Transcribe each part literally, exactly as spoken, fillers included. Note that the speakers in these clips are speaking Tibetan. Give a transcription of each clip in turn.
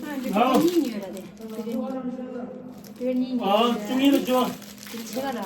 ཨ་འདི་ཨ་གཉིས་ཉོས་ར་དེ། འདི་གཉིས་ཉོས། འདི་གཉིས་ཉོས། ཨ་བཅུ་གཉིས་ལ་བཅུ། དེ་ཆེ་ག་ར། ཨ་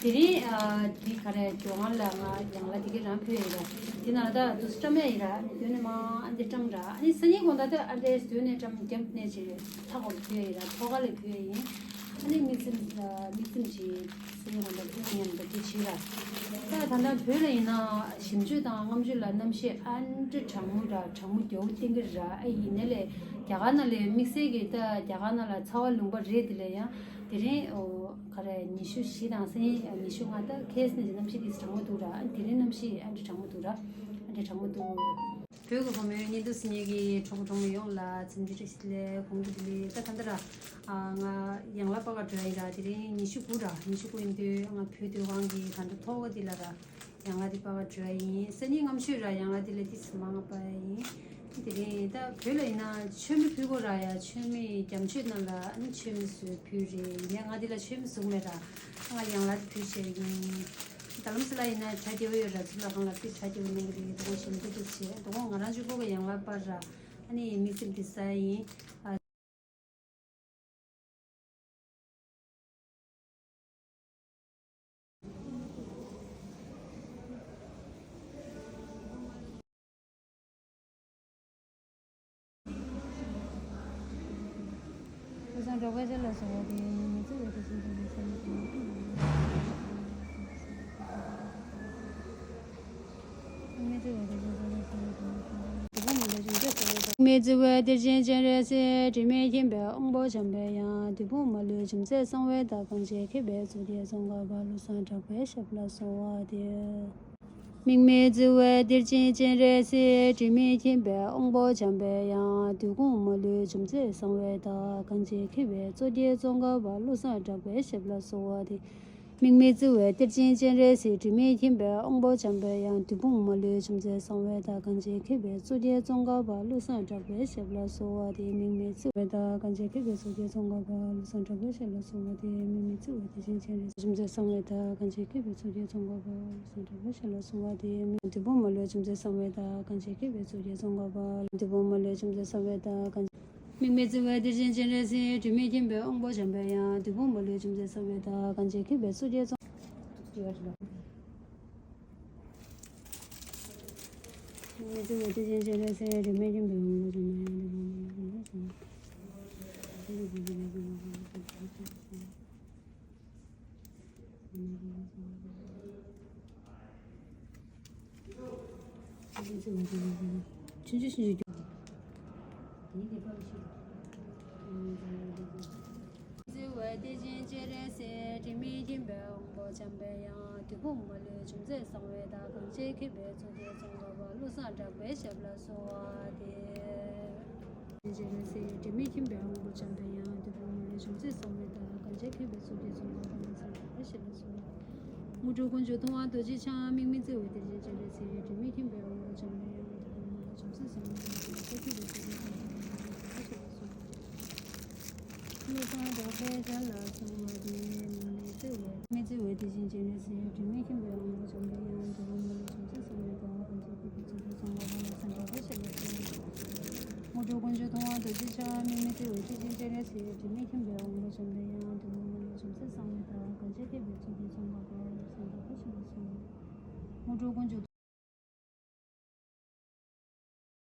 དེ་རིང་ཨ་དེ་ག་རེ་ཇོ་ཁང་ལ་ང་ཡང་ལ་དེ་ག་རང་ཕུལ་ཡོད་ར། དེ་ན་ད་དུ་སི་ཀྲམ་ཡ་ཡིན་ར། ཨ་ནི་དོན་ནས་མ་ཨ་འདི་ཀྲམ་ར། ཨ་ནི་སང་ཉིན་དགོང་དག་ད་ཨ་འདྲེ་དོན་ནས་ཀྲམ་རྒྱབ་ནས་ཅི་རེད། ཐག་གོར་ཕུལ་ཡ་ཡིན་ར། ཐོག་ཁ་ལ་ཕུལ་ཡ་ཡིན། ཨ་ནི་དམིགས་བསལ་དམིགས་བསལ་ཅིག་སེམས་ཁོང་དུ་ཕུགས་ཉམས་པ་འདི་བྱེད་ར། ད་ད་ལྟ་བོད་ལ་ཡིན་ན་ཞིབ་འཇུག་དང་རྔམ་བརྗོད་ལ་གནམ་གཤིས་ཨ་འདྲ་གྲང་མོ་ར། གྲང་མོ་རྒྱལ་པོ་བསྟན་གྱི་ར། ཨ་ཡིན་ནའི་ལས་རྒྱ་གར་ནང་ལས་དམིགས་བསལ་གྱི་ད་རྒྱ་གར་ནང་ལ་ཚ་བ་ལུང་པ་རེད། དེ་ལས་ཡང་དེ་རིང་ཨོ་ག་རེ་ཉི་ཤུ་བཞི་དང་སང་ཉིན་ཉི་ཤུ་ལྔ་ད་ཁེས་ནས་གནམ་གཤིས་འདི་གྲང་མོ་འདུག་ར། ཨ་དེ་རིང་གནམ་གཤིས་ཨ་འདྲ་གྲང་མོ་འདུག་ར། ཨ་འདྲ་གྲང་མོ་འདུག་བོད་ཀྱི་བུ་མོའི་བརྙན་ཐུང་གཟིགས་མཁན་གྱི་གྲོགས་པོ་གྲོགས་མོ་ཡོངས་ལ་འཚམས་འདྲི་བཀྲ་ཤིས་བདེ་ལེགས། གོང་གི་བདེ་ལེགས། ད་ད་ལྟ་ར། ཨ་ང་ཡང་ལ་པ་ག་འགྲོ་ཡ་ཡིན་ར། དེ་རིང་ཉི་ཤུ་དགུ་ར། ཉི་ཤུ་དགུ་ཡིན་དུས་ང་བོད་མདོ་ཁམས་ཀྱི་ག་འདྲ་ཐོག་ག་འདི་ལ་ར། ཡང་ལ་འདི་པ་ག་འགྲོ་ཡ་ཡིན། སང་ཉིན་སྔ་ཤོས་ར་ཡང་ལ་འདི་ལ་ཏིས་མང་པ་ཡ་ཡིན། དེ་རིང་ད་བོད་ལ་ཡིན་ན་མཆོད་མེ་ཕུལ་དགོས་ར་ཡ། མཆོད་མེ་རྒྱ་མཆོད་ནང་ལ་ཨ་ནི་མཆོད་མེ་བཟོས་ཕུལ་རེད། ཡིན་ནའི་ང་འདི་ལ་མཆོད་མེ་བཟོ་གི་མེད་ར། ང་ཡང་ལ་འདི་ཕུལ་བྱས་ཡིན། ད་ལམ་སེ་ལ་ཡིན་ན་གྲ་རྒྱས་པོ་ཡོད་ར། ཚུར་ལ་གང་ལ་སི་གྲ་རྒྱས་པོ་གནང་གི་རེད། དོ་དགོང་གཞན་དུ་དུ་བྱས་དོ་དགོང་ང་རང་ཅིག་པོ་ག་ཡང་ལ་པ་ར། ཨ་ནི་དམིགས་བསལ་འདི་ཟ་ཡིན། ཨ། མི་བརྩི་བའི་གཏེར་ཆེན་སྤྱན་རས་གཟིགས། དྲི་མེད་མཁྱེན་པའི་དབང་པོ་འཇམ་པའི་དབྱངས། བདུད་དཔུང་མ་ལུས་འཇོམས་མཛད་གསང་བའི་བདག། གང་བྱེད་མཁས་པའི་གཙུག་གདན་ཙོང་ཁ་པ། བློ་བཟང་གྲགས་པའི་ཞབས་ལ་གསོལ་བ་འདེབས། དམིགས་མེད་བརྩེ་བའི་གཏེར་ཆེན་སྤྱན་རས་གཟིགས། དྲི་མེད་མཁྱེན་པའི་དབང་པོ་འཇམ་པའི་དབྱངས། བདུད་དཔུང་མ་ལུས་འཇོམས་མཛད་གསང་བའི་བདག། གང་བྱེད་མཁས་པའི་གཙུག་གདན་ཙོང་ཁ་པ། བློ་བཟང་གྲགས་པའི་ཞབས་ལ་གསོལ་བ་འདེབས། དམིགས་མེད་བརྩེ་བའི་གཏེར་ཆེན་སྤྱན་རས་གཟིགས། དྲི་མེད་མཁྱེན་པའི་དབང་པོ་འཇམ་པའི་དབྱངས། བདུད་དཔུང་མ་ལུས་འཇོམས་མཛད་གསང་བའི་བདག། གང་བྱེད་མཁས་པའི་གཙུག་གདན་ཙོང་ཁ་པ། བློ་བཟང་གྲགས་པའི་ཞབས་ལ་གསོལ་བ་འདེབས། དམིགས་མེད་བརྩེ་བའི་བདག། གང་བྱེད་མཁས་པའི་གཙུག་གདན་ཙོང་ཁ་པ། བློ་བཟང་གྲགས་པའི་ཞབས་ལ་གསོལ་བ་འདེབས། དམིགས་མེད་བརྩེ་བའི་གཏེར་ཆེན་སྤྱན་རས་གཟིགས། འཇོམས་མཛད་གསང་བའི་བདག། གང་བྱེད་མཁས་པའི་གཙུག་གདན་ཙོང་ཁ་པ། བློ་བཟང་གྲགས་པའི་ཞབས་ལ་གསོལ་བ་འདེབས། བདུད་དཔུང་མ་ལུས་འཇོམས་མཛད་གསང་བའི་བདག། གང་བྱེད་མཁས་པའི་གཙུག་གདན་ཙོང་ཁ་པ། བདུད་དཔུང་མ་ལུས་འཇོམས་མཛད་གསང་བའི་བདག། གང་དམིགས་མེད་བརྩེ་བའི་གཏེར་ཆེན་སྤྱན་རས་གཟིགས། དྲི་མེད་མཁྱེན་པའི་དབང་པོ་འཇམ་པའི་དབྱངས། བདུད་དཔུང་མ་ལུས་འཇོམས་མཛད་གསང་བའི་བདག། གང་བྱེད་མཁས་པའི་གཙུག་གདན་ཙོང་། དམིགས་མེད་བརྩེ་བའི་གཏེར་ཆེན་སྤྱན་རས་གཟིགས། དྲི་མེད་མཁྱེན་པའི་དབང་པོ་འཇམ་པའི་དབྱངས། བདུད་དཔུང་མ་ལུས་འཇོམས་མཛད་གསང་བའི་བདག། གང་བྱེད་མཁས་པའི་གཙུག་གདན་ཙོང་ཁ་པ། བརྩེ་བའི་གཏེར་ཆེན་སྤྱན་རས་གཟིགས། དྲི་མེད་མཁྱེན་པའི་དབང་པོ་འཇམ་པའི་དབྱངས། བདུད་དཔུང་མ་ལུས་འཇོམས་མཛད་གསང་བའི་བདག། གང་བྱེད་མཁས་པའི་གཙུག་གདན་ཙོང་ཁ་པ། བློ་བཟང་གྲགས་པའི་ཞབས་ལ་གསོལ་བ་འདེབས། སྤྱན་རས་གཟིགས། དྲི་མེད་མཁྱེན་པའི་དབང་པོ་འཇམ་པའི་དབྱངས། བདུད་དཔུང་མ་ལུས་འཇོམས་མཛད་གསང་བའི་བདག། གང་བྱེད་མཁས་པའི་གཙུག་གདན་ཙོང་ཁ་པ། བློ་བཟང་གྲགས་པའི་ཞབས་ལ་གསོལ་བ། དངོས་གྲུབ་དཀོན་མཆོག་མཐོང་བ་རྡོ་རྗེ་འཆང་། དམིགས་མེད་བརྩེ་བའི་གཏེར་ཆེན་སྤྱན་རས་གཟིགས། དྲི་མེད་མཁྱེན་པའི་དབང་པོ་འཇམ་པའི་དབྱངས། བདུད་དཔུང་མ་ལུས་འཇོམས་མཛད་གསང་བའི་བདག། གང་བྱེད་མཁས་པའི་གཙུག་གདན་ཙོང་ཁ་པ། བློ་བཟང་གྲགས་པའི་ཞབས་ལ་གསོལ་བ་འདེབས། དམིགས་མེད་བརྩེ་བའི། དམིགས་མེད་བརྩེ་བའི་གཏེར་ཆེན་སྤྱན་རས་གཟིགས། དྲི་མེད་མཁྱེན་པའི་དབང་པོ་འཇམ་པའི་དབྱངས། བདུད་དཔུང་མ་ལུས་འཇོམས་མཛད་གསང་བའི་ དངོས་གྲུབ་དཀོན་མཆོག་མཐོང་བ་རྡོ་རྗེ་འཆང་། དམིགས་མེད་དཔའ་བོས་ཐེག་ཆེན་སྤྱན་རས་གཟིགས། དྲི་མེད་ཁྱིམ་པའི་དབང་པོ་བཅོམ་ལྡན་འདས། དོན་དམ་པར་བྱང་སེམས་གསང་བའི་བདག། གང་ཕྱིར་ཐེག་པའི་ཚུལ་དེ་མཚོན་པ་དགོས། གསང་བདག་བཀའ་བཞིན་དུ་གསུངས་པ། དངོས་གྲུབ་དཀོན་མཆོག